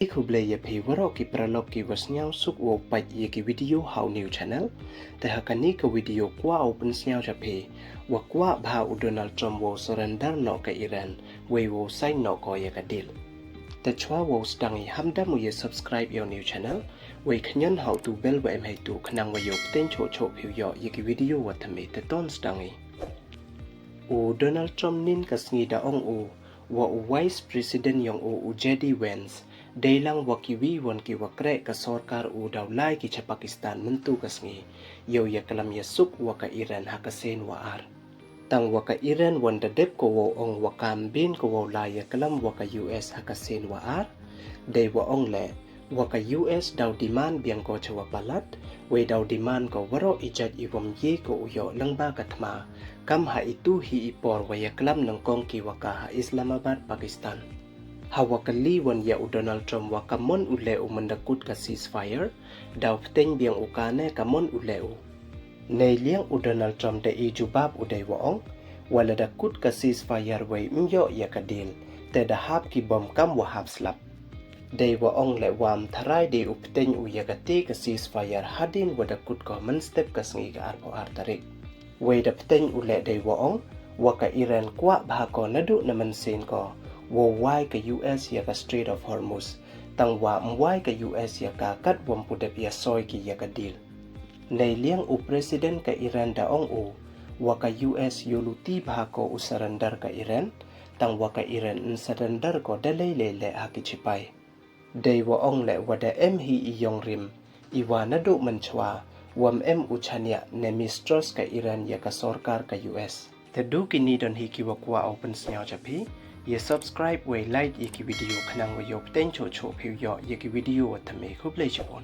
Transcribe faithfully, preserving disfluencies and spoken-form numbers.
I khublei ya phi waroh ki paralok ki wa sniawsuk wow pait ya ki video ha u new channel. Te ha kani ka video kwah u pynsniaw cha phi, wa kwah bha u Donald Trump wow surrender noh ka Iran, wei wow sign noh ko ya ka deal. Te chwa wow sdang i, hamdam u ya subscribe ya u new channel, wei khñion ha u tu bell wa em hei tu, khnang wa yow pteng choh choh phi u yoh ya ki video wa thymme. Te ton sdang i. U Donald Trump nin ka sngi da ong u, wa u Vice President yong u, u J D Vance, dei lang wa ki wi won ki wa kreh ka sorkar u daw lai ki cha Pakistan myntu ka sngi, yow ya klam ya suk wa ka Iran ha ka sien wa ar. Tang wa ka Iran won da dep ko wow ong wa kam bin ko wow lai ya klam wa ka U S ha ka sien wa ar, dei wa ong le, wa ka U S daw demand biang ko cha wa palat, wei daw demand ko waroh i jait i wym ye ko u yoh lyngba ka thma, kam ha itu hi i por wa ya klam nyngkong ki wa ka ha Islamabad, Pakistan. Ha wa kylli won ya u Donald Trump wa kamon u leh u man da kut ka ceasefire, daw pteng biang u kane kamon u leh u. Nei liang u Donald Trump da i jubab u dei wa ong, wa lada kut ka ceasefire wei ym yoh ya ka deal, te da hap ki bom kam wa hap slap. Dei wa ong le wa ym tharai dei u pteng u ya kate ka ceasefire hadien wa da kut ko mynstep ka sngi ka arphaw ar tarik. Wei da pteng u le dei wa ong, wa ka Iran kwah bha ko naduh na mynsiem ko wow wai ka U S ya ka Strait of Hormuz, tang wa ym wai ka U S ya ka kat wym pu dep ya soi ki ya ka deal. Nei liang u President ka Iran da ong u, wa ka U S yow luti bha ko u surrender ka Iran, tang wa ka Iran yn surrender ko da lei lei le ha ki chipai. Dei wa ong le wa da em hi i yong rim, i wa naduh mynchwa, wym em u chaniah ne mistrust ka Iran ya ka sorkar ka U S. Te du kini don hi ki wa kwah u pynsniaw cha phi, ya subscribe wei like ya ki video khnang wa yow pteng choh choh phi u yoh ya ki video wa thymme. Khublei chibun.